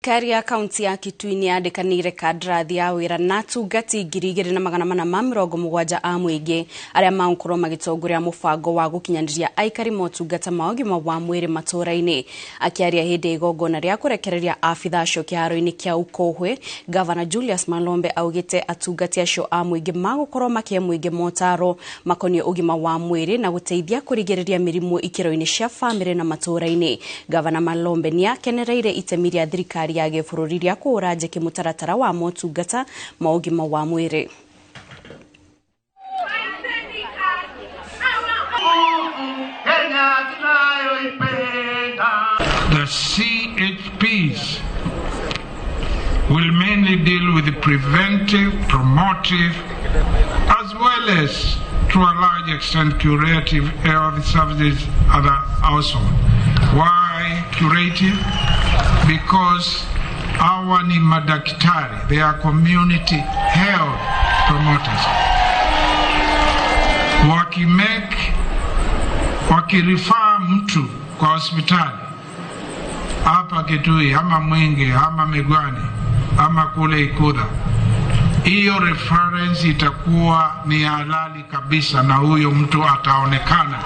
Thirikari ya kaunti ya Kitui nĩ yandĩkanĩire kandarathi ya wĩra na atungati 2470 a mũingĩ arĩa magũkorwo magĩtongoria mũbango wa gũkinyanĩria aikari motungata ma ũgima wa mwĩrĩ matũũra-inĩ. Akĩaria hĩndĩ ya igongona rĩa kũrekereria abitha acio kĩharo-inĩ kĩa Ukohwe, Gavana Julius Malombe augĩte atungati acio a mũingĩ magũkorwo makĩhe mũingĩ motaro makoniĩ ũgima wa mwĩrĩ na gũteithia kũrigĩrĩria mĩrimũ ikĩro-inĩ cia bamĩrĩ na matũũra-inĩ. Gavana Malombe nĩ akenereire itemi rĩa thirikari ya gĩbũrũri rĩa kũhũra njeki mũtaratara wa motungata ma ũgima wa mwĩrĩ. The CHPs will mainly deal with the preventive, promotive, as well as to a large extent curative health services at the household. Why curative? Because hawa ni madaktari, they are community health promoters. Wakimake, wakirefer mtu kwa hospitali hapa Kitui ama Mwingi ama Migwani ama kule Ikudha, hiyo reference itakuwa ni halali kabisa, na huyo mtu ataonekana.